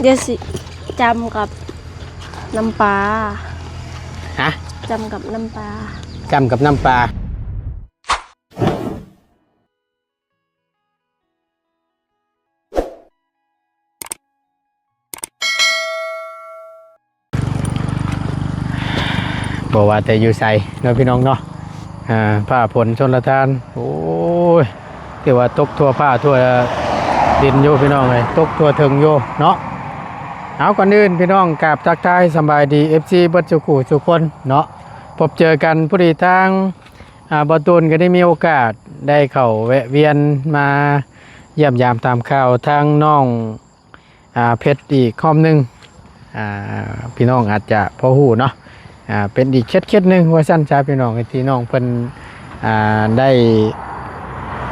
เดี๋ยวสิจ้ำกับน้ำปลา ฮะ จ้ำกับน้ำปลา จ้ำกับน้ำปลา บ่ว่าแต่อยู่ไสเนาะพี่น้องเนาะ อ่า ฟ้าฝนชลทาน โอ้ย ถือว่าตกทั่วฟ้าทั่วดินอยู่พี่น้องเอ้ย ตกทั่วถึงอยู่เนาะ เอา ก่อนอื่นพี่น้องกราบทักทายสำบายดี เอฟซี เบิดสู่คู่สู่คนเนาะ พบเจอกันพอดีทาง อ่า บ่าวตูนก็ได้มีโอกาสได้เข้าแวะเวียนมาเยี่ยมยามตามข่าวทางน้อง อ่า เพชรอีกรอบหนึ่ง อ่า พี่น้องอาจจะพอฮู้เนาะ อ่า เป็นอีกเคส เคสหนึ่งว่าซั่นซะพี่น้อง ที่น้องเพิ่น อ่า ได้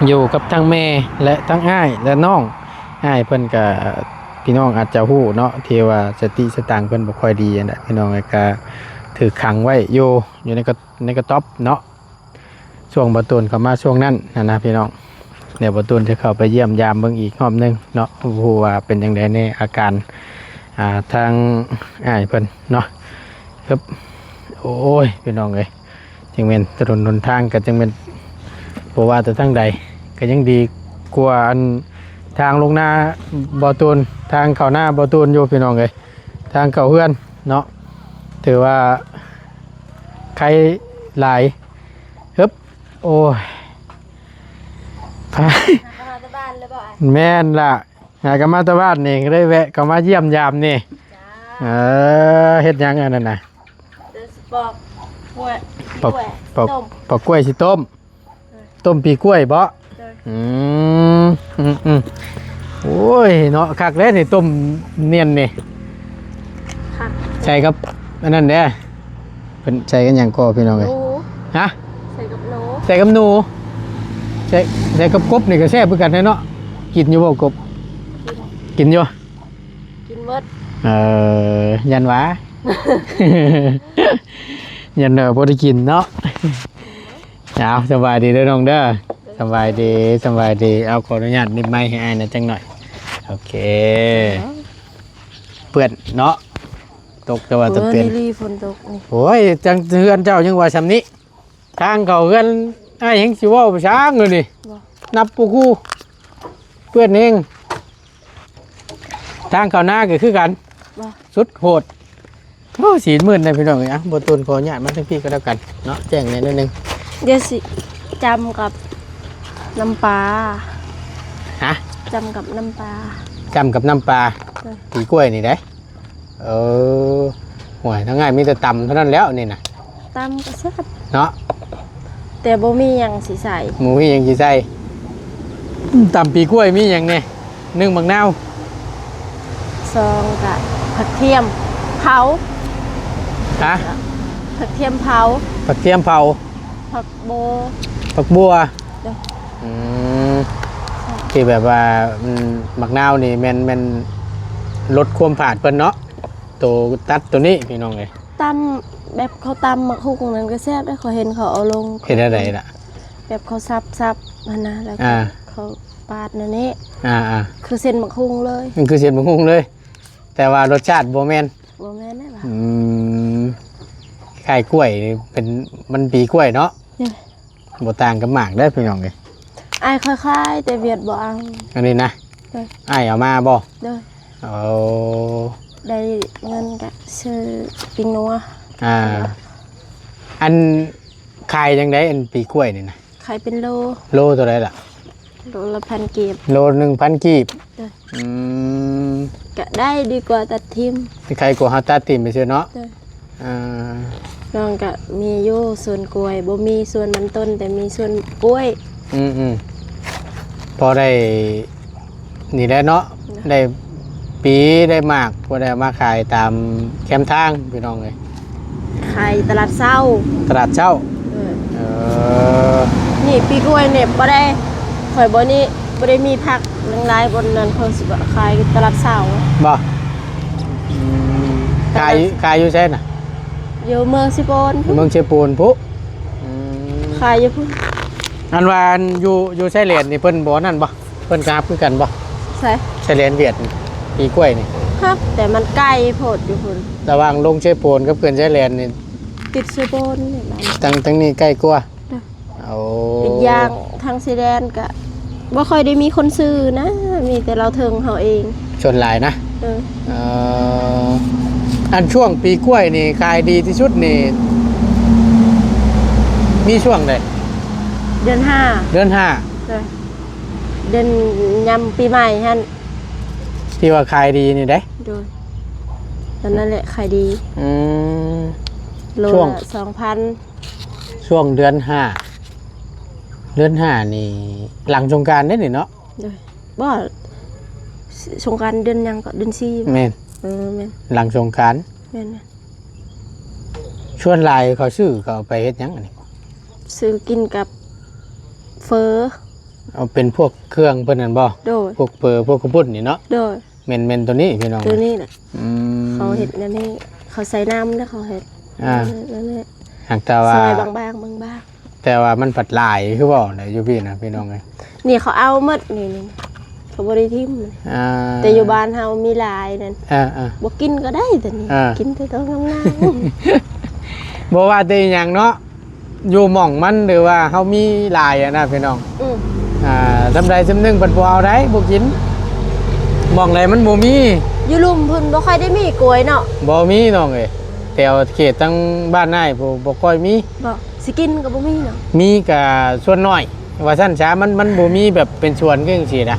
อยู่กับทั้งแม่และทั้งอ้ายและน้อง อ้ายเพิ่นก็ พี่น้องอาจจะฮู้เนาะ ที่ว่าสติสตังค์เพิ่นบ่ค่อยดีนั่นแหละพี่น้อง ก็ถูกขังไว้อยู่ อยู่ในกระ ในกระต๊อบเนาะ ช่วงบ่าวตูนเข้ามาช่วงนั้นหั้นนะพี่น้อง เดี๋ยวบ่าวตูนจะเข้าไปเยี่ยมยามเบิ่งอีกรอบหนึ่งเนาะ บ่ฮู้ว่าเป็นจั่งใดแน่อาการ อ่า ทางอ้ายเพิ่นเนาะ ครับ โอ้ย พี่น้องเอ้ย จั่งแม่นถนนหนทางก็จั่งแม่น บ่ว่าแต่ทางใดก็ยังดีกว่าอันทางลงนาบ่าวตูน ทางเข้านาบ่าวตูนอยู่พี่น้องเอ้ย ทางเข้าเฮือนเนาะ ถือว่าไคหลาย ฮึบ โอ้ย หากันมาแต่บ้านเลยบ่อ้าย แม่นล่ะ หากันมาแต่บ้านนี่ ก็ได้แวะเข้ามาเยี่ยมยามนี่ จ้า เออ เฮ็ดหยังอันนั้นน่ะ เดี๋ยวสิปอกกล้วย ปอก กล้วย ปอก ต้ม ปอกกล้วยสิต้ม เออ ต้มปีกล้วยบ่ โดย อืม อืม อืม โอ้ย เนาะ คักแล้วนี่ ต้มเนียนนี่ คัก ใส่กับอันนั้นเด้ เพิ่นใส่กันหยังก่อพี่น้องเอ้ย หนู ฮะ ใส่กับหนู ใส่กับหนู ใส่ ใส่กับกบนี่ก็แซ่บคือกันแท้เนาะ กินอยู่บ่กบ กิน กินอยู่ กินหมด เอ่อ ยันหวา ยันว่าบ่ได้กินเนาะ เอา สบายดีเด้อน้องเด้อ สบายดี สบายดี เอา ขออนุญาตนิบไมค์ให้อ้ายหน่อยจังหน่อย โอเค เปื้อนเนาะ ตกแต่ว่าตะเป็น เออ นี่ฝนตกนี่ โอ้ย จังเฮือนเจ้ายังว่าส่ำนี้ ทางเข้าเฮือนอ้ายแฮงสิเว้าไปช้างอยู่นี่ บ่ นับปูกู เปื้อนแฮง ทางเข้านาก็คือกัน บ่ สุดโหด โอ้ สีมืดเลยพี่น้องเอ้ย อ่ะ บ่าวตูนขออนุญาตมาทางพี่ก็แล้วกันเนาะ แจ้งแหน่นิดนึง เดี๋ยวสิจ้ำกับน้ำปลา ฮะ จ้ำกับน้ำปลา จ้ำกับน้ำปลา เออ ปีกล้วยนี่เด้ เออ โอ้ย ทั้งง่ายมีแต่ตำเท่านั้นแล้วนี่นะ ตำก็แซ่บเนาะ แต่บ่มีหยังสิใส่ บ่มีหยังสิใส่ อืม ตำปีกล้วยมีหยังแหน่ หนึ่ง บักนาว สอง กะผักเทียมเผา ฮะ ผักเทียมเผา ผักเทียมเผา ผักโบ ผักบัว โดย อืม ที่แบบว่า อืม บักนาวนี่แม่น แม่นลดความผาดเพิ่นเนาะ โตตัดโตนี้พี่น้องเอ้ย ตำแบบเขาตำหมากฮุ่งนั้นก็แซ่บเด้ ข้อยเห็นเขาเอาลง เฮ็ดแนวใดล่ะ แบบเขาสับๆ หั่นนะ แล้วก็ อ่า เขาปาดแนวนี้ อ่าๆ คือเส้นหมากฮุ่งเลย มันคือเส้นหมากฮุ่งเลย แต่ว่ารสชาติบ่แม่น บ่แม่นได้หวา อืม คล้ายกล้วย เป็น มันปีกล้วยเนาะ เนี่ย บ่ต่างกับหมากเด้อพี่น้องเอ้ย อ้ายขาย แต่เวียดบ่เอา อันนี้นะ โดย อ้ายเอามาบ่ โดย เอา ได้เงินก็ซื้อปิ้งนัว อ่า อันขายจั่งใด๋ อันปีกล้วยนี่นะ ขายเป็นโล โลเท่าใดล่ะ โลละพันกีบ โลหนึ่งพันกีบ โดย อืม ก็ได้ดีกว่าตัดทิ่ม ใครกลัวเฮาตัดทิ่มไปซื่อเนาะ โดย อ่า น้องก็มีอยู่สวนกล้วย บ่มีสวนมันต้น แต่มีสวนกล้วย อืมๆ พอได้นี่แหละเนาะ โดย ได้ปีได้หมาก พอได้เอามาขายตามแคมทางพี่น้องเอ้ย ขายตลาดเช้า ตลาดเช้า เออ เออ นี่ปีกล้วยเนี่ยบ่ได้ ข่อยบ่นี่ บ่ได้มีผักหลาย บนนั้นเขาสิขายตลาดเช้า บ่ อืม ขายอยู่ ขายอยู่ไสน่ะ อยู่เมืองเซโปน เมืองเซโปนพุ อืม ขายอยู่พุ้น อันว่าอันอยู่ อยู่ชายแดนนี่เพิ่นบ่นั่นบ่ เพิ่นก็ฮับคือกันบ่ ไส ชายแดนเวียดนี่ ปีกล้วยนี่ ຄັກ ແຕ່ມັນໄກໂພດຢູ່ພຸ້ນ. ລະຫວ່າງລົງເຊໂປນກັບເຂື່ອນຊາຍແດນນີ້ ຕິດເຊໂປນນີ້ບ້ານ ທາງ ທາງນີ້ໃກ້ກວ່າ. ໂອ້ ອີກຢ່າງທາງຊາຍແດນກະບໍ່ຄ່ອຍໄດ້ມີຄົນຊື້ນະ ມີແຕ່ລາວເທິງເຮົາເອງ ສ່ວນຫຼາຍນະ. ເອີ ເອີ ອັນຊ່ວງປີກ້ວຍນີ້ຂາຍດີທີ່ສຸດນີ້ ມີຊ່ວງໃດ? ເດືອນຫ້າ ເດືອນຫ້າ ໂດຍ ເດືອນຍາມປີໃໝ່ຫັ້ນ ທີ່ວ່າຂາຍດີນີ້ເດ້. ໂດຍ ຕອນນັ້ນແຫຼະຂາຍດີ. ອືມ ໂລ ຊ່ວງ ລະສອງພັນ. ຊ່ວງເດືອນຫ້າ ເດືອນຫ້ານີ້ຫຼັງສົງການເດ້ນີ້ເນາະ. ໂດຍ ບໍ່ ສົງການເດືອນຫຍັງເກາະ ເດືອນສີ່. ແມ່ນ ເອີ ແມ່ນ ຫຼັງສົງການ. ແມ່ນ ແມ່ນ. ສ່ວນຫຼາຍເຂົາຊື້ ເຂົາເອົາໄປເຮັດຫຍັງອັນນີ້? ຊື້ກິນກັບເຝີ. ເອົາເປັນພວກເຄື່ອງເພິ່ນນັ້ນບໍ່? ໂດຍ ພວກເຝີ ພວກເຂົ້າປຸ້ນນີ້ເນາະ. ໂດຍ ແມ່ນ ແມ່ນໂຕນີ້ພີ່ນ້ອງ ໂຕນີ້ນະ. ອືມ ເຂົາເຮັດແນວນີ້ ເຂົາໃສ່ນ້ຳແລ້ວເຂົາເຮັດ. ອ່າ ນັ້ນແຫຼະ ຫາກແຕ່ວ່າ ຊອຍບາງໆ ບາງໆ. ແຕ່ວ່າມັນພັດຫຼາຍຄືເວົ້າແຫຼະຢູ່ພີ້ນະພີ່ນ້ອງເອີຍ. ນີ້ເຂົາເອົາໝົດນີ້ ນີ້ ເຂົາບໍ່ໄດ້ຖິ້ມ. ອ່າ ແຕ່ຢູ່ບ້ານເຮົາມີຫຼາຍນັ້ນ. ເອີໆ ບໍ່ກິນກໍໄດ້ ແຕ່ນີ້ ເອີ ກິນແຕ່ໂຕງາມໆ. ບໍ່ວ່າແຕ່ອີ່ຫຍັງເນາະ ຢູ່ໝ່ອງມັນ ຫຼືວ່າເຮົາມີຫຼາຍຫັ້ນນະພີ່ນ້ອງ. ອືມ ອ່າ ສ່ຳໃດສ່ຳໜຶ່ງເພິ່ນບໍ່ເອົາໄດ້ ບໍ່ກິນ ໝ່ອງໃດມັນບໍ່ມີ. ຢູ່ລຸ່ມພຸ້ນບໍ່ຄ່ອຍໄດ້ມີກ້ວຍເນາະ. ບໍ່ມີນ້ອງເອີຍ ແຖວເຂດທາງບ້ານອ້າຍບໍ່ ບໍ່ຄ່ອຍມີ. ບໍ່ ຊິກິນກໍບໍ່ມີເນາະ. ມີກໍສ່ວນໜ້ອຍວ່າຊັ້ນຊະ ມັນ ມັນບໍ່ມີແບບເປັນສວນຄືຈັ່ງຊີ້ນະ.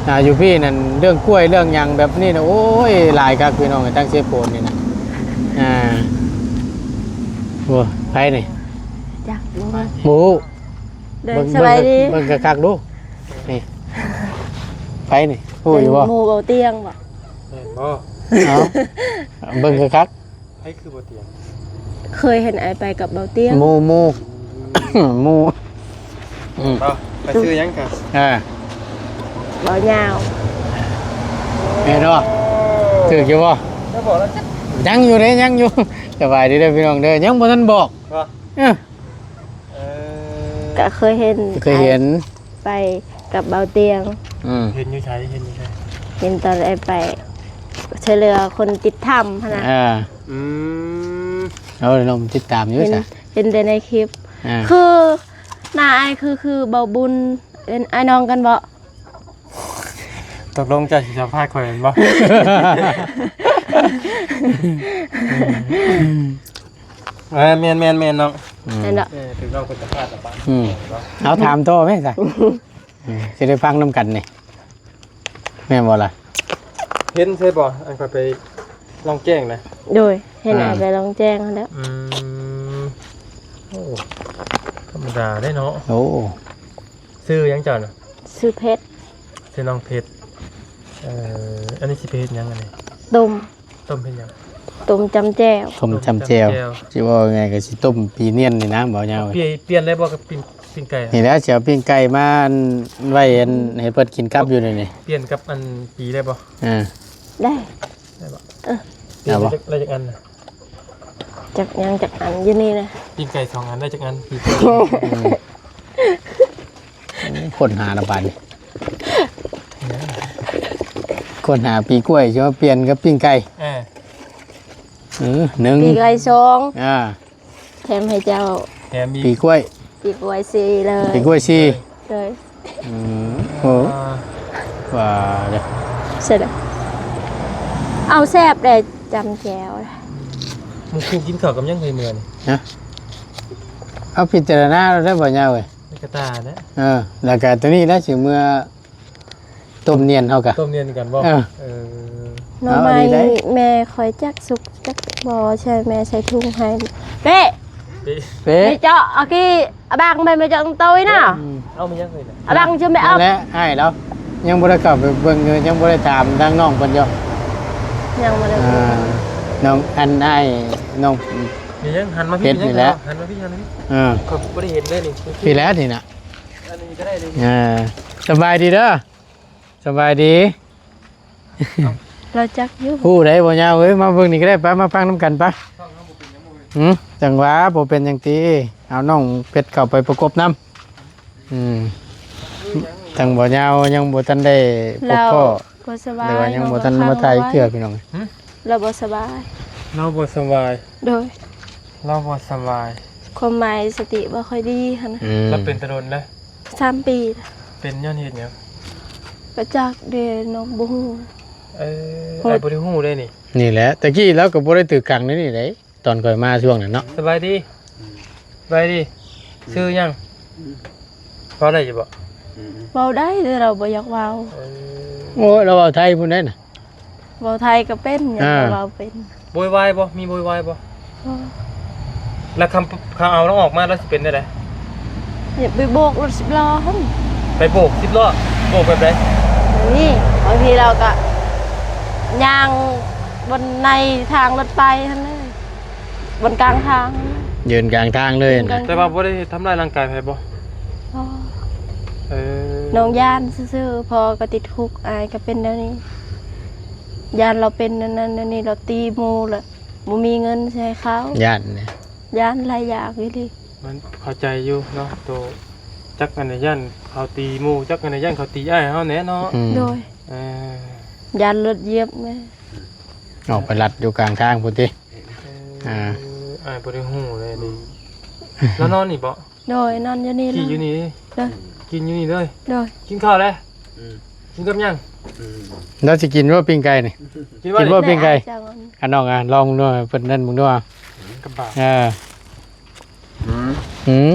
ອ່າ ຢູ່ພີ້ນັ້ນເລື່ອງກ້ວຍເລື່ອງຫຍັງແບບນີ້ນະ ໂອ້ຍ ຫຼາຍຄັກພີ່ນ້ອງ ທາງເຊໂປນນີ້ນະ. ອ່າ ໂອ້ ໃຜນີ້? ຈັກ ບໍ່ຮູ້. ໂດຍ ເບິ່ງ ສະບາຍດີ ເບິ່ງຄັກໆດູ ນີ້ ໃຜນີ້? ຮູ້ຢູ່ບໍ່? ເປັນໝູ່ເບົາຕຽງບໍ່? ແມ່ນບໍ່? ເອົ້າ ເບິ່ງຄັກໆ. ໃຜຄືບໍ່ຕຽງ? ເຄີຍເຫັນອ້າຍໄປກັບເບົາຕຽງ. ໝູ່ ໝູ່ ໝູ່. ອືມ ບໍ່ ໄປຊື່ຫຍັງກະ? ເອີ ເບົາຍາວ. ແມ່ນບໍ່? ຖືກຢູ່ບໍ່? ຍັງບໍ່ ຍັງຢູ່ເດ້ ຍັງຢູ່. ສະບາຍດີເດີພີ່ນ້ອງເດີ ຍັງບໍ່ທັນບອກ. ບໍ່? ເອີ ເອີ ກະເຄີຍເຫັນ ເຄີຍເຫັນ ໄປກັບເບົາຕຽງ. ອືມ ເຫັນຢູ່ໃສ? ເຫັນຢູ່ໃສ? ເຫັນຕອນໄອ້ໄປຊ່ວຍເຫຼືອຄົນຕິດຖ້ຳຫັ້ນນະ. ອ່າ ອືມ ເອົາ ນ້ອງຕິດຕາມຢູ່ຊະ ເຫັນແຕ່ໃນຄລິບ. ອ່າ ຄືໜ້າອ້າຍຄື ຄືເບົາບຸນ ເປັນອ້າຍນ້ອງກັນບໍ່? ຕົກລົງເຈົ້າຊິສຳພາດຂ້ອຍແມ່ນບໍ່? ເອີ ແມ່ນໆໆ ນ້ອງ. ອືມ ແມ່ນເນາະ ເອີ ຖືກນ້ອງເພິ່ນສຳພາດລະປະ. ອືມ ເອົາຖາມຕໍ່ແມ່ຊະ. ອືມ ຊິໄດ້ຟັງນຳກັນນີ້ ແມ່ນບໍ່ລະ? ເຫັນໃຊ່ບໍ່ ອັນຂ້ອຍໄປລ່ອງແຈ້ງນະ? ໂດຍ ເຫັນ ອ່າ ອ້າຍໄປລ່ອງແຈ້ງຫັ້ນແຫຼະ. ອືມ ໂອ້ ທຳມະດາເດ້ເນາະ. ໂອ້ ຊື່ຫຍັງເຈົ້ານະ? ຊື່ເພັດ. ຊື່ນ້ອງເພັດ. ເອີ ອັນນີ້ຊິໄປເຮັດຫຍັງອັນນີ້? ຕົ້ມ. ຕົ້ມເຮັດຫຍັງ? ຕົ້ມຈ້ຳແຈ່ວ. ຕົ້ມຈ້ຳແຈ່ວ. ຊິເວົ້າງ່າຍກໍຊິຕົ້ມປີນຽນນີ້ນະ ບໍ່ຍາວ. ປ່ຽນ ປ່ຽນໄດ້ບໍ່ກັບປີ້ງ ປີ້ງໄກ່? ນີ້ແຫຼະ ຊິເອົາປີ້ງໄກ່ມາ ອັນ ໄວ້ ອັນ ໃຫ້ເພິ່ນກິນກັບຢູ່ນີ້. ປ່ຽນກັບອັນປີໄດ້ບໍ່? ອ່າ ໄດ້. ໄດ້ບໍ່? ເອີ ປ່ຽນໄດ້ຈັກ ໄດ້ຈັກອັນນະ? ຈັກຫຍັງຈັກອັນຢູ່ນີ້ນະ. ປີ້ງໄກ່ສອງອັນໄດ້ຈັກອັນ? ປີ້ງໄກ່ ອືມ ຄົ້ນຫາລະບາດນີ້ ຄົ້ນຫາປີກ້ວຍ ຊິມາປ່ຽນກັບປີ້ງໄກ່. ເອີ ເອີ ໜຶ່ງ ປີໄກ່ສອງ ອ່າ ແຖມໃຫ້ເຈົ້າ ແຖມອີກ ປີກ້ວຍ ປີກ້ວຍສີ່ເລີຍ ປີກ້ວຍສີ່ ໂດຍ. ອືມ ໂອ້ ອ່າ ວ່າເດີ ເສຍແລ້ວ ເອົາແຊບເດ້ ຈ້ຳແຈ່ວ. ມື້ຄືນກິນເຂົ້າກັບຫຍັງເຄີຍເມືອນີ້? ຮະ? ເອົາພິຈາລະນາເອົາໄດ້ບໍ່ຍາວເອີຍ? ກະຕ່າແຫຼະ. ເອີ ແລ້ວກະໂຕນີ້ແຫຼະຊິເມືອຕົ້ມນຽນເຮົາກະ ຕົ້ມນຽນກັນບໍ່? ເອີ ເອີ ໜໍ່ໄມ້ ເອົາອັນນີ້ໄດ້ ແມ່ຂ້ອຍຈັກສຸກຈັກບໍ່ ໃສ່ແມ່ໃສ່ຖົງໃຫ້. ເປ້ ເປ້ ເປ້ ແມ່ເຈາະ ເອົາກີ້ ອາບັງແມ່ນມາຈາກໂຕຍນະ. ອືມ ເອົາມາຍັງເລີຍນະ ອາບັງຈະແມ່ເອົາ. ນັ້ນແຫຼະ ອ້າຍລາວຍັງບໍ່ໄດ້ເຂົ້າໄປເບິ່ງຢູ່ ຍັງບໍ່ໄດ້ຖາມທາງນ້ອງເພິ່ນຢູ່. ຍັງບໍ່ໄດ້ ອ່າ ເບິ່ງ ນ້ອງ ອັນ ອ້າຍນ້ອງ ນີ້ຍັງ ຫັນມາພີ້ ເປັດນີ້ແຫຼະ ຫັນມາພີ້ ຫັນມາພີ້. ອ່າ ຂ້ອຍບໍ່ໄດ້ເຫັນເດ້ນີ້ ພີ້ແຫຼະນີ້ນະ ອັນນີ້ກໍໄດ້ນີ້. ອ່າ ສະບາຍດີເດີ. ສະບາຍດີ. ເອົ້າ ລາວຈັກຢູ່ ຮູ້ໄດ໋ບໍ່ຍາວເອີຍ. ມາເບິ່ງນີ້ກໍໄດ້ ໄປ ມາຟັງນຳກັນໄປ. ຫືມ ຈັ່ງຫວະ ບໍ່ເປັນຫຍັງຕິ. ເອົານ້ອງເພັດເຂົ້າໄປປະກົບນຳ. ອືມ ທາງບ່າວຍາວຍັງບໍ່ທັນໄດ້ພົບພໍ້. ບໍ່ສະບາຍ ຫຼືວ່າຍັງບໍ່ທັນມາຖ່າຍເທື່ອພີ່ນ້ອງ. ລາວບໍ່ສະບາຍ. ລາວບໍ່ສະບາຍ. ໂດຍ. ລາວບໍ່ສະບາຍ. ຄວາມໝາຍສະຕິບໍ່ຄ່ອຍດີຫັ້ນນະ. ອືມ ລາວເປັນແຕ່ດົນແລ້ວ. ສາມປີ. ເປັນຍ້ອນເຮັດຫຍັງ? ກະຈັກເດ ນ້ອງບໍ່ຮູ້. ເອີ ໂຫດ ອ້າຍບໍ່ໄດ້ຮູ້ເດ້ນີ້. ນີ້ແຫຼະ ແຕ່ກີ້ລາວກໍບໍ່ໄດ້ຖືກຂັງໃນນີ້ເດ້ ຕອນຂ້ອຍມາຊ່ວງນັ້ນເນາະ. ສະບາຍດີ. ສະບາຍດີ. ຊື່ຫຍັງ? ເວົ້າໄດ້ຢູ່ບໍ່? ເວົ້າໄດ້ ແຕ່ລາວບໍ່ຢາກເວົ້າ. ເອີ ໂອ້ຍ ລາວເວົ້າໄທພຸ້ນເດ້ນະ. ເວົ້າໄທກໍເປັນ ຢາກ ອ່າ ເວົ້າເປັນ. ໂວຍວາຍບໍ່? ມີໂວຍວາຍບໍ່? ບໍ່. ແລ້ວຄັນ ຄັນເອົາລາວອອກມາ ລາວຊິເປັນແນວໃດ? ຢາກໄປໂບກລົດສິບລໍ້ຫັ້ນ. ໄປໂບກສິບລໍ້? ໂບກແບບໃດ? ນີ້ ບາງທີລາວກໍຍ່າງບົນໃນທາງລົດໄຟຫັ້ນເລີຍ ບົນກາງທາງ ຢືນກາງທາງເລີຍນະ. ແຕ່ວ່າບໍ່ໄດ້ເຮັດທຳຮ້າຍຮ່າງກາຍໃຜບໍ່? ບໍ່. ເອີ ນ້ອງຢ້ານຊື່ໆ ພໍ່ກໍຕິດຄຸກ ອ້າຍກໍເປັນແນວນີ້. ຢ້ານລາວເປັນອັນນັ້ນອັນນີ້ ລາວຕີໝູ່ລະ ບໍ່ມີເງິນຊິໃຫ້ເຂົາ. ຢ້ານນະ ຢ້ານຫຼາຍຢ່າງອີ່ຫຼີ. ມັນເຂົ້າໃຈຢູ່ເນາະ ໂຕ ຈັກອັນໃດຢ້ານເຂົາຕີໝູ່ ຈັກອັນໃດຢ້ານເຂົາຕີອ້າຍເຮົາແດ່ເນາະ. ອືມ ໂດຍ. ເອີ ຢ້ານລົດຢຽບແດ່. ອອກໄປລັດຢູ່ກາງທາງພຸ້ນຕິ. ເອີ ອ່າ ອ້າຍບໍ່ໄດ້ຮູ້ເລີຍນີ້. ອືມ ລາວນອນນີ້ບໍ່? ໂດຍ ນອນຢູ່ນີ້. ກີ້ຢູ່ນີ້. ໂດຍ. ກິນຢູ່ນີ້ເລີຍ. ໂດຍ. ກິນເຂົ້າແລ້ວ? ອືມ ກິນກັບຫຍັງ? ອືມ ລາວຊິກິນບໍ່ປີ້ງໄກ່ນີ້? ກິນບໍ່? ກິນບໍ່ປີ້ງໄກ່? ອ່ະ ນ້ອງ ອ່ະ ລອງເບິ່ງເນາະ ເພິ່ນນັ້ນເບິ່ງເນາະ. ອືມ ກັບບາດ. ເອີ ອືມ ອືມ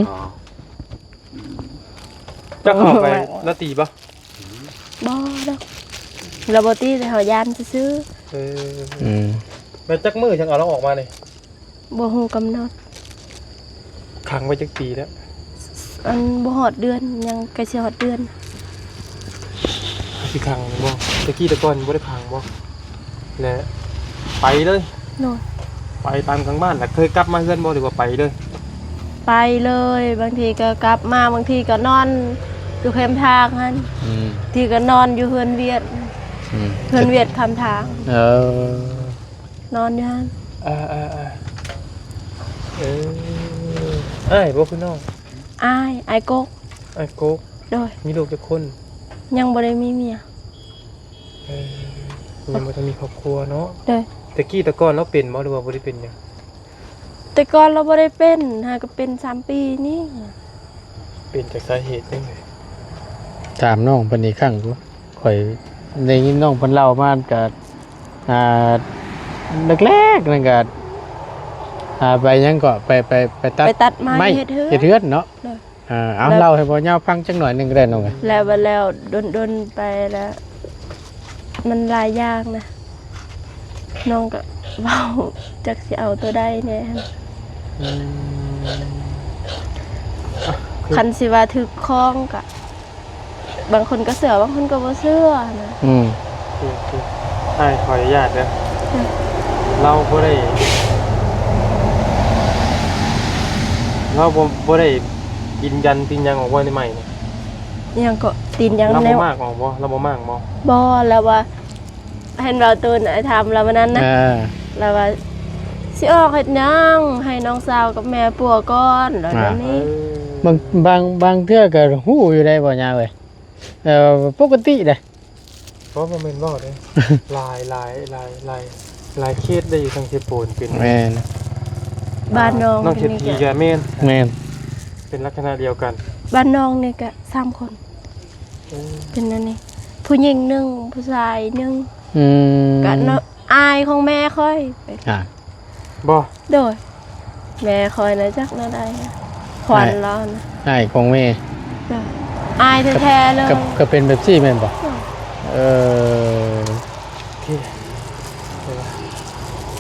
ອໍ ຈັກເຂົ້າໄປລາວຕີບໍ່? ບໍ່ດອກ ລາວບໍ່ຕີ ແຕ່ເຮົາຢ້ານຊື່ໆ. ເອີ ອືມ ແມ່ນຈັກມື້ຈັ່ງເອົາລາວອອກມານີ້? ບໍ່ຮູ້ກຳນົດ. ຂັງໄວ້ຈັກປີແລ້ວ? ອັນ ບໍ່ຮອດເດືອນ ຍັງໃກ້ຊິຮອດເດືອນ. ຊິຂັງບໍ່? ແຕ່ກີ້ແຕ່ກ່ອນບໍ່ໄດ້ຂັງບໍ່? ແລະ ໄປເລີຍ. ໂດຍ. ໄປຕາມກາງບ້ານ ແລ້ວເຄີຍກັບມາເຮືອນບໍ່ ຫຼືວ່າໄປເລີຍ? ໄປເລີຍ. ບາງທີກໍກັບມາ ບາງທີກໍນອນຢູ່ແຄມທາງຫັ້ນ. ອືມ ບາງທີກໍນອນຢູ່ເຮືອນວຽດ. ອືມ ເຮືອນວຽດຂ້າມທາງ. ເອີ ນອນຢູ່ຫັ້ນ. ເອີ ເອີ ເອີ ເອີ ອ້າຍບໍ່ຄືນ້ອງ? ອ້າຍ ອ້າຍກົກ. ອ້າຍກົກ. ໂດຍ. ມີລູກຈັກຄົນ? ຍັງບໍ່ໄດ້ມີເມຍ. ເອີ ຍັງບໍ່ທັນມີຄອບຄົວເນາະ. ໂດຍ. ແຕ່ກີ້ແຕ່ກ່ອນລາວເປັນບໍ່ ຫຼືວ່າບໍ່ໄດ້ເປັນຫຍັງ? ແຕ່ກ່ອນລາວບໍ່ໄດ້ເປັນ ຫາກໍເປັນສາມປີນີ້. ເປັນຈາກສາເຫດຫຍັງ? ຖາມນ້ອງເພິ່ນອີກຄັ້ງດູ. ຂ້ອຍໄດ້ຍິນນ້ອງເພິ່ນເລົ່າມາ ກໍ ອ່າ ແລກໆ ນັ້ນກໍ ອ່າ ໄປຫຍັງເກາະ ໄປ ໄປ ໄປຕັດ ໄປຕັດໄມ້ ໄມ້ ເຮັດເຮືອນ ເຮັດເຮືອນເນາະ. ໂດຍ. ອ່າ ເອົາ ແລ້ວ ເລົ່າໃຫ້ບ່າວຍາວຟັງຈັກໜ້ອຍໜຶ່ງກໍໄດ້ນ້ອງ. ແລ້ວ ແລ້ວ ດົນໆ ໄປແລ້ວ ມັນຫຼາຍຢ່າງນະ ນ້ອງກໍເວົ້າ ຈັກຊິເອົາໂຕໃດແດ່. ອືມ ຄັນຊິວ່າຖືກຂອງກໍ ບາງຄົນກໍເຊື່ອ ບາງຄົນກໍບໍ່ເຊື່ອນະ. ອືມ ຄື ຄື ອ້າຍຂໍອະນຸຍາດເດີ. ເອີ ລາວບໍ່ໄດ້ ລາວບໍ່ ບໍ່ໄດ້ຕີນຢັນຕີນຫຍັງອອກບໍ່ໃນໄມ້ນີ້? ອີຫຍັງເກາະ? ຕີນຫຍັງ? ລາວບໍ່ມາກອອກບໍ່? ລາວບໍ່ມາກບໍ່? ບໍ່ ລາວວ່າ ເຫັນເວົ້າໂຕນ ອ້າຍຖາມລາວມື້ນັ້ນນະ. ເອີ ລາວວ່າ ຊິອອກເຮັດຫຍັງ? ໃຫ້ນ້ອງສາວກັບແມ່ປົວກ່ອນ ລາວແບບນີ້. ເອີ ບາງ ບາງ ບາງເທື່ອກໍຮູ້ຢູ່ໄດ໋ ບໍ່ຍາເອີຍ. ເອີ ປົກກະຕິເດ້. ບໍ່ ບໍ່ແມ່ນເວົ້າເດ້. ຫຼາຍ ຫຼາຍ ຫຼາຍ ຫຼາຍ ຫຼາຍເຄສໄດ້ຢູ່ທາງເຊໂປນເປັນ. ແມ່ນ. ບ້ານນ້ອງ ນ້ອງເສດຖີກໍແມ່ນ. ແມ່ນ. ເປັນລັກສະນະດຽວກັນ. ບ້ານນ້ອງນີ້ກໍສາມຄົນ. ເອີ ເປັນອັນນີ້ ຜູ້ຍິງໜຶ່ງ ຜູ້ຊາຍໜຶ່ງ. ອືມ ກະເນາະ ອ້າຍຂອງແມ່ຂ້ອຍ. ອ່າ ບໍ່? ໂດຍ. ແມ່ຂ້ອຍນະ ຈັກແນວໃດ ຂວັນລາວນະ. ອ້າຍຂອງແມ່. ໂດຍ. ອ້າຍແທ້ໆເລີຍ. ກໍ ກໍເປັນແບບຊີ້ແມ່ນບໍ່? ໂດຍ. ເອີ ໂອເຄ.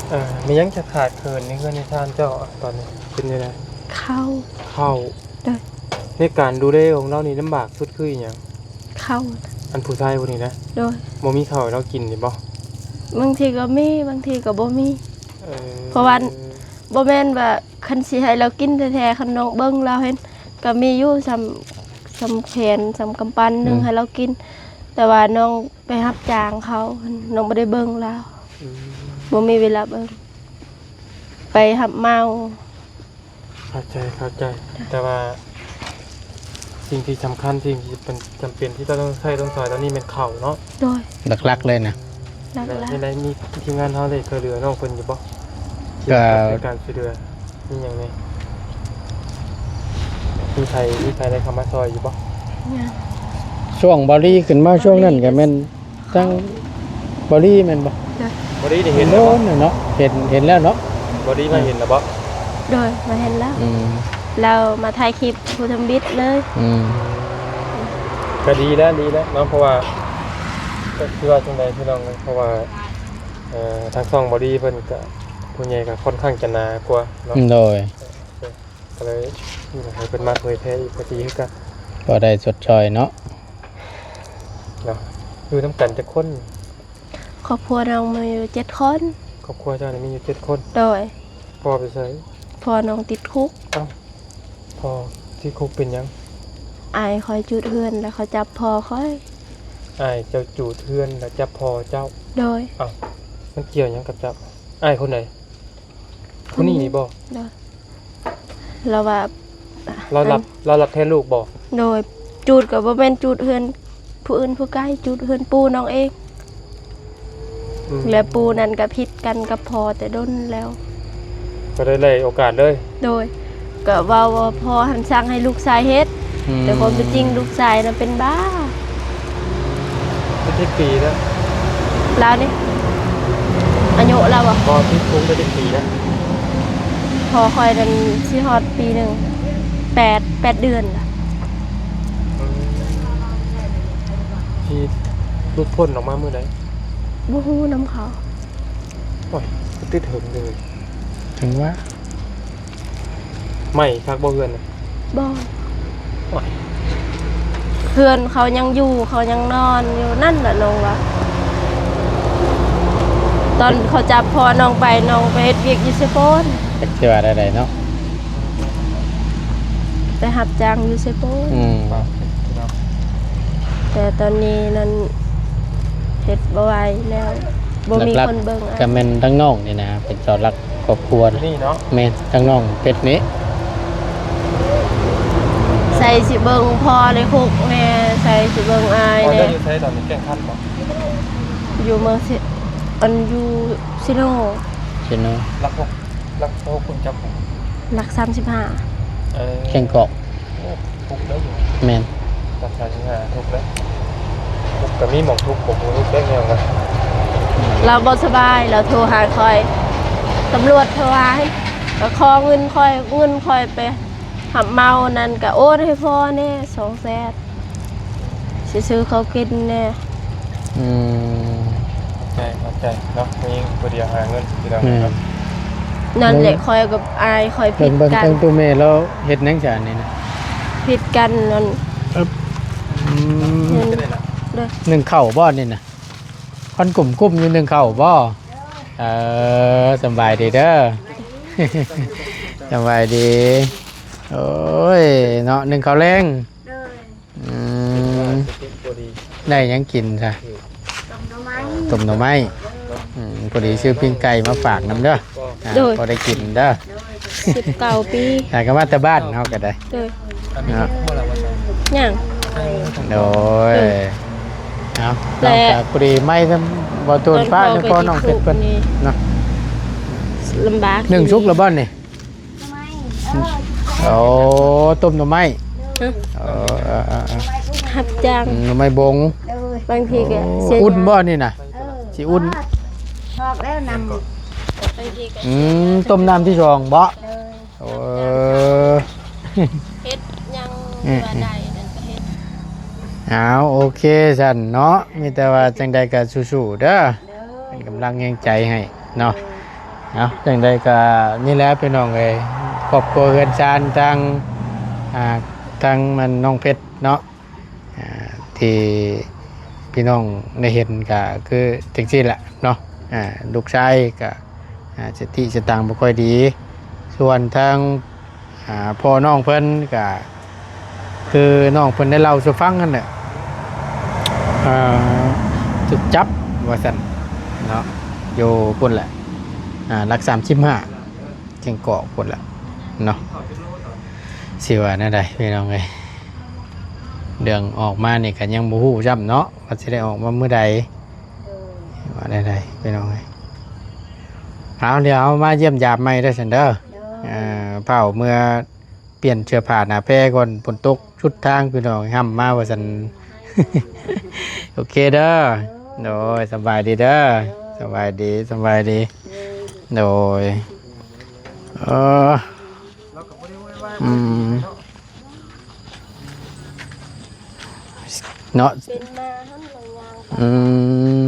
ເອີ ມີຫຍັງຈະຂາດເຂີນໃນເຮືອນໃນຊານເຈົ້າຕອນນີ້ ເປັນຈັ່ງໃດ? ເຂົ້າ. ເຂົ້າ. ໂດຍ. ໃນການດູແລຂອງລາວນີ້ລຳບາກສຸດຄືອີຫຍັງ? ເຂົ້າ. ອັນຜູ້ຊາຍຜູ້ນີ້ນະ? ໂດຍ. ບໍ່ມີເຂົ້າໃຫ້ລາວກິນນີ້ບໍ່? ບາງທີກໍມີ ບາງທີກໍບໍ່ມີ. ເອີ ເພາະວ່າບໍ່ແມ່ນວ່າຄັນຊິໃຫ້ລາວກິນແທ້ໆ ຄັນນ້ອງເບິ່ງລາວເຫັນ ກໍມີຢູ່ສ່ຳ ສ່ຳແຂນສ່ຳກຳປັນໜຶ່ງ ອືມ ໃຫ້ລາວກິນ ແຕ່ວ່ານ້ອງໄປຮັບຈ້າງເຂົາ ນ້ອງບໍ່ໄດ້ເບິ່ງລາວ. ອືມ ບໍ່ມີເວລາເບິ່ງ ໄປຮັບເໝົາ. ເຂົ້າໃຈ ເຂົ້າໃຈ ແຕ່ວ່າ ສິ່ງທີ່ສຳຄັນ ສິ່ງທີ່ເປັນຈຳເປັນທີ່ຕ້ອງໃຊ້ຕ້ອງສອຍຕອນນີ້ແມ່ນເຂົ້າເນາະ ໂດຍ ຫຼັກໆເລີຍນະ ຫຼັກໆ ແລ້ວໃນນີ້ທີມງານເຮົາໄດ້ຊ່ວຍເຫຼືອນ້ອງເພິ່ນຢູ່ບໍ່? ກໍ ກ່ຽວກັບໃນການຊ່ວຍເຫຼືອມີຫຍັງແດ່? ມີໃຜ ມີໃຜໄດ້ເຂົ້າມາຊ່ອຍຢູ່ບໍ່? ຍັງ ຊ່ວງເບົາລີຂຶ້ນມາຊ່ວງນັ້ນກໍແມ່ນ ທາງເບົາລີແມ່ນບໍ່? ໂດຍ ເບົາລີໄດ້ເຫັນແລ້ວບໍ່? ໂດນເນາະ ເຫັນ ເຫັນແລ້ວເນາະ ເບົາລີມາເຫັນແລ້ວບໍ່? ໂດຍ ມາເຫັນແລ້ວ ອືມ ລາວມາຖ່າຍຄລິບຜູ້ທຳອິດເລີຍ ອືມ ກໍດີແລ້ວ ດີແລ້ວເນາະ ເພາະວ່າ ກໍຄືວ່າຈັ່ງໃດພີ່ນ້ອງ ເພາະວ່າ ເອີ ທາງຊ່ອງເບົາລີເພິ່ນກໍ ຜູ້ໃຫຍ່ກໍຄ່ອນຂ້າງຈະໜາກວ່າເນາະ ໂດຍ ກໍເລີຍໃຫ້ເພິ່ນມາເຜີຍແຜ່ອີກກໍດີຄືກັນ ພໍໄດ້ຊົດຊ່ອຍເນາະ ເນາະ ຢູ່ນຳກັນຈັກຄົນ? ຄອບຄົວນ້ອງມີຢູ່ເຈັດຄົນ ຄອບຄົວເຈົ້ານີ້ມີຢູ່ເຈັດຄົນ ໂດຍ ພໍ່ໄປໃສ? ພໍ່ນ້ອງຕິດຄຸກ ເອົ້າ ພໍ່ຕິດຄຸກເປັນຫຍັງ? ອ້າຍຂ້ອຍຈູດເຮືອນ ແລ້ວເຂົາຈັບພໍ່ຂ້ອຍ ອ້າຍເຈົ້າຈູດເຮືອນ ແລ້ວຈັບພໍ່ເຈົ້າ ໂດຍ ເອົ້າ ມັນກ່ຽວຫຍັງກັບເຈົ້າ? ອ້າຍຄົນໃດ? ຄົນນີ້ນີ້ບໍ່? ໂດຍ ລາວວ່າ ລາວລັບ ອັນ ລາວລັບແທນລູກບໍ່? ໂດຍ ຈູດກໍບໍ່ແມ່ນຈູດເຮືອນຜູ້ອື່ນຜູ້ໄກ ຈູດເຮືອນປູ່ນ້ອງເອງ ອືມ ແລະ ປູ່ນັ້ນກໍຜິດກັນກັບພໍ່ແຕ່ດົນແລ້ວ ກໍເລີຍໄດ້ໂອກາດເລີຍ ໂດຍ ກໍເວົ້າວ່າພໍ່ຫັ້ນສັ່ງໃຫ້ລູກຊາຍເຮັດ ອືມ ແຕ່ຄວາມເປັນຈິງລູກຊາຍນະເປັນບ້າ ເປັນຈັກປີແລ້ວ? ລາວນີ້ ອາຍຸລາວບໍ່? ບໍ່ ຕິດຄຸກໄດ້ຈັກປີແລ້ວ? ພໍ່ຂ້ອຍນັ້ນຊິຮອດປີໜຶ່ງ ແປດ ແປດເດືອນລະ ອືມ ຊິຫຼຸດພົ້ນອອກມາມື້ໃດ? ບໍ່ຮູ້ນຳເຂົາ ໂອ້ຍ ຕິດເຖິງເລີຍ ເຖິງວ່າ ໄໝ້ຄັກບໍ່ເຮືອນນະ? ບໍ່ ໂອ້ຍ ເຮືອນເຂົາຍັງຢູ່ ເຂົາຍັງນອນຢູ່ນັ້ນລະນ້ອງວ່າ ຕອນເຂົາຈັບພໍ່ນ້ອງໄປ ນ້ອງໄປເຮັດວຽກຢູ່ເຊໂປນ ຈັກຊິວ່າແນວໃດເນາະ ໄປຮັບຈ້າງຢູ່ເຊໂປນ ອືມ ແຕ່ຕອນນີ້ນັ້ນເຮັດບໍ່ໄຫວແລ້ວ ບໍ່ມີຄົນເບິ່ງ ຫຼັກໆກໍແມ່ນທາງນ້ອງນີ້ນະ ເປັນເສົາຫຼັກຄອບຄົວນີ້ເນາະ ແມ່ນ ທາງນ້ອງເພັດນີ້ ໃສ່ຊິເບິ່ງພໍ່ໃນຄຸກແດ່ ໃສ່ຊິເບິ່ງອ້າຍແດ່ ຢູ່ໃສຕອນນີ້ ແກ້ງຄັນບໍ່? ຢູ່ເມືອງເຊ ອັນຢູ່ເຊໂນ ເຊໂນ ຫຼັກຫົກ ຫຼັກຫົກຄົນຈັບ ຫຼັກສາມສິບຫ້າ ເອີ ແກ້ງກອກ ໂອ້ ທຸກເດ້ຢູ່ ແມ່ນ ລັກສາມສິບຫ້າທຸກເດ້ ທຸກກໍມີໝ່ອງທຸກ ບໍ່ຮູ້ທຸກໄດ້ແນວໃດ ລາວບໍ່ສະບາຍ ລາວໂທຫາຂ້ອຍ ຕຳຫຼວດໂທຫາ ກໍຂໍເງິນຂ້ອຍ ເງິນຂ້ອຍໄປຮັບເໝົານັ້ນ ກໍໂອນໃຫ້ພໍ່ແດ່ສອງແສນ ຊິຊື້ເຂົ້າກິນແດ່ ອືມ ເຂົ້າໃຈ ເຂົ້າໃຈເນາະ ຜູ້ຍິງຜູ້ດຽວຫາເງິນ ພີ່ນ້ອງເນາະ ແມ່ນ ນັ້ນແຫຼະ ຂ້ອຍກັບອ້າຍຂ້ອຍຜິດກັນ ເບິ່ງໆ ເບິ່ງຕູ້ແມ່ລາວເຮັດຫຍັງຊະອັນນີ້ນະ ຜິດກັນນັ້ນ ອຶບ ອືມ ໜຶ້ງເຂົ້າບໍ່ນີ້ນະ ຄວັນກຸ້ມໆ ຢູ່ໜຶ້ງເຂົ້າບໍ່? ເອີ ສຳບາຍດີເດີ ສຳບາຍດີ ໂອ້ຍ ເນາະ ໜຶ້ງເຂົ້າແລງ ອືມ ໄດ້ຫຍັງກິນຊະ? ຕົ້ມໜໍ່ໄມ້ ຕົ້ມໜໍ່ໄມ້ ອືມ ພໍດີຊື້ປີ້ງໄກ່ມາຝາກນຳເດີ ອ່າ ໂດຍ ພໍໄດ້ກິນເດີ ສິບເກົ້າປີ ອ່າ ກໍມາແຕ່ບ້ານເຮົາກໍໄດ້ ໂດຍ ເນາະ ຍັງ ໂດຍ ເອົາ ແລະ ຫຼັງຈາກພໍດີໄມ້ນຳບໍ່ຕູນປ້າ ແລ້ວກໍນ້ອງເພັດເພິ່ນເນາະ ລຳບາກ ໜຶ້ງສຸກແລ້ວບໍ່ນີ້? ໜໍ່ໄມ້ ເອີ ໂອ້ ຕົ້ມໜໍ່ໄມ້ ຮະ ເອີ ເອີ ເອີ ຮັບຈ້າງ ອືມ ໜໍ່ໄມ້ບົງ ໂດຍ ບາງທີກໍ ໂອ້ ເສຍ ອຸ່ນບໍ່ນີ້ນະ? ເອີ ຊິອຸ່ນ ຊອກແລ້ວນຳ ບາງທີກໍ ອືມ ຕົ້ມນ້ຳທີສອງບໍ່? ໂດຍ ໂອ້ ເຮັດຫຍັງ ອືມ ທີ່ວ່າໄດ້ນັ້ນກໍເຮັດ ເອົາ ໂອເຄຊັ້ນເນາະ ມີແຕ່ວ່າຈັ່ງໃດກໍສູ້ໆເດີ ໂດຍ ເປັນກຳລັງແຮງໃຈໃຫ້ເນາະ ໂດຍ ເອົາ ຈັ່ງໃດກໍນີ້ແຫຼະພີ່ນ້ອງເອີຍ ຄອບຄົວເຮືອນຊານທາງ ອ່າ ທາງມັນນ້ອງເພັດເນາະ ອ່າ ທີ່ພີ່ນ້ອງໄດ້ເຫັນກໍຄືຈັ່ງຊີ້ແຫຼະເນາະ ອ່າ ລູກຊາຍກໍ ອ່າ ສະຕິສະຕັງບໍ່ຄ່ອຍດີ ສ່ວນທາງ ອ່າ ພໍ່ນ້ອງເພິ່ນກະຄືນ້ອງເພິ່ນໄດ້ເລົ່າສູ່ຟັງຫັ້ນແຫຼະ ອ່າ ຖືກຈັບວ່າຊັ້ນເນາະ ຢູ່ພຸ້ນແຫຼະ ອ່າ ຫຼັກສາມສິບຫ້າ ແກ້ງກອກພຸ້ນແຫຼະເນາະ ຊິວ່າແນວໃດພີ່ນ້ອງເອີຍ ເລື່ອງອອກມານີ້ກໍຍັງບໍ່ຮູ້ຊ້ຳເນາະ ວ່າຊິໄດ້ອອກມາມື້ໃດ. ໂດຍ ວ່າແນວໃດພີ່ນ້ອງເອີຍ. ເອົາ ດຽວເຮົາມາຢ້ຽມຢາມໃໝ່ເດີຊັ້ນເດີ. ໂດຍ ອ່າ ຟ້າວເມືອປ່ຽນເສື້ອຜ້າໜ້າແພກ່ອນ ຝົນຕົກຊຸດທາງພີ່ນ້ອງ ຮ່ຳມາວ່າຊັ້ນ. ໂອເຄເດີ. ໂດຍ ສະບາຍດີເດີ. ສະບາຍດີ ສະບາຍດີ. ໂດຍ ເອີ ອືມ ເນາະ ເປັນມາຫັ້ນລະຫວ່າງ ອືມ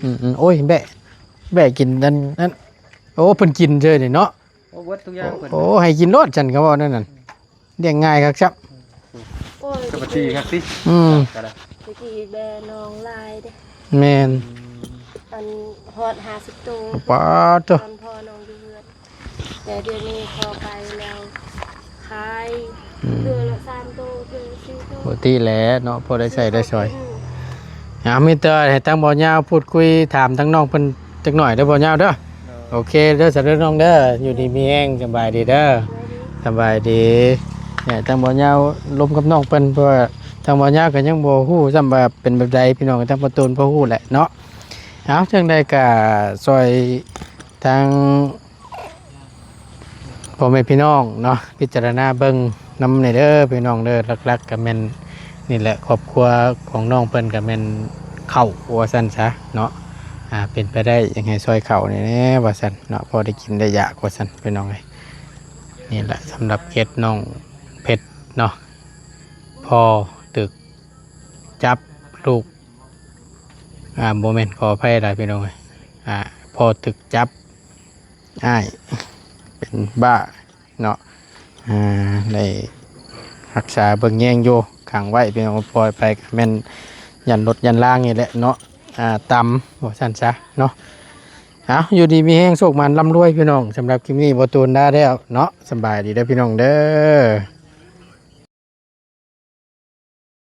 ອືມໆ ໂອ້ຍ ແບະ ແບະກິນອັນນັ້ນ. ໂອ້ ເພິ່ນກິນເຊີຍນີ້ເນາະ. ໂອ້ ເບິດທຸກຢ່າງເພິ່ນ ໂອ້ ໃຫ້ກິນໂລດ ຊັ້ນເຂົາເວົ້າແນວນັ້ນ ລ້ຽງງ່າຍຄັກຊ້ຳ. ໂອ້ຍ ສະບາຍດີຄັກຕິ. ອືມ ຕະກີ້ແບະນ້ອງຫຼາຍເດ້. ແມ່ນ ອັນຮອດຫ້າສິບໂຕ. ປາດໂທ້ ຕອນພໍ່ນ້ອງຢູ່ເຮືອນ ແຕ່ດຽວນີ້ພໍໄປແລ້ວ ຂາຍ ອືມ ເທື່ອລະສາມໂຕ ເທື່ອລະສີ່ໂຕ. ປົກກະຕິແຫຼະເນາະ ພໍໄດ້ໃຊ້ໄດ້ສອຍ. ອືມ ເອົາ ມີແຕ່ໃຫ້ທາງບ່າວຍາວພູດຄຸຍຖາມທາງນ້ອງເພິ່ນຈັກໜ້ອຍເດີບ່າວຍາວເດີ. ໂອເຄເດີ ສະເດີນ້ອງເດີ ຢູ່ດີມີແຮງ ສະບາຍດີເດີ. ສະບາຍດີ. ໃຫ້ທາງບ່າວຍາວລົມກັບນ້ອງເພິ່ນ ເພາະວ່າທາງບ່າວຍາວກໍຍັງບໍ່ຮູ້ຊ້ຳວ່າເປັນແບບໃດ ພີ່ນ້ອງ ທາງປະຕູນພໍຮູ້ແຫຼະເນາະ. ເອົາ ຈັ່ງໃດກໍຊ່ອຍທາງ ພໍ່ແມ່ພີ່ນ້ອງເນາະ ພິຈາລະນາເບິ່ງນຳແດ່ເດີພີ່ນ້ອງເດີ. ຫຼັກໆກໍແມ່ນນີ້ແຫຼະ ຄອບຄົວຂອງນ້ອງເພິ່ນກໍແມ່ນເຂົ້າວ່າຊັ້ນຊະເນາະ. ອ່າ ເປັນໄປໄດ້ຢາກໃຫ້ຊ່ອຍເຂົ້າແດ່ວ່າຊັ້ນເນາະ ພໍໄດ້ກິນໄດ້ຢາກວ່າຊັ້ນພີ່ນ້ອງເອີຍ. ນີ້ແຫຼະສຳລັບເຂດນ້ອງເພັດເນາະ ພໍ່ຖືກຈັບລູກ ອ່າ ບໍ່ແມ່ນ ຂໍອະໄພຫຼາຍພີ່ນ້ອງເອີຍ. ອ່າ ພໍ່ຖືກຈັບ ອ້າຍເປັນບ້າເນາະ. ອ່າ ໄດ້ຮັກສາເບິ່ງແຍງຢູ່ ຂັງໄວ້ພີ່ນ້ອງ ປ່ອຍໄປກໍແມ່ນຢ້ານລົດຢ້ານລາງນີ້ແຫຼະເນາະ. ອ່າ ຕຳວ່າຊັ້ນຊະເນາະ. ເອົາ ຢູ່ດີມີແຮງ ໂຊກໝານ ລ່ຳລວຍພີ່ນ້ອງ. ສຳລັບຄລິບນີ້ ບໍ່ຕູນລາແລ້ວເນາະ. ສະບາຍດີເດີພີ່ນ້ອງເດີ.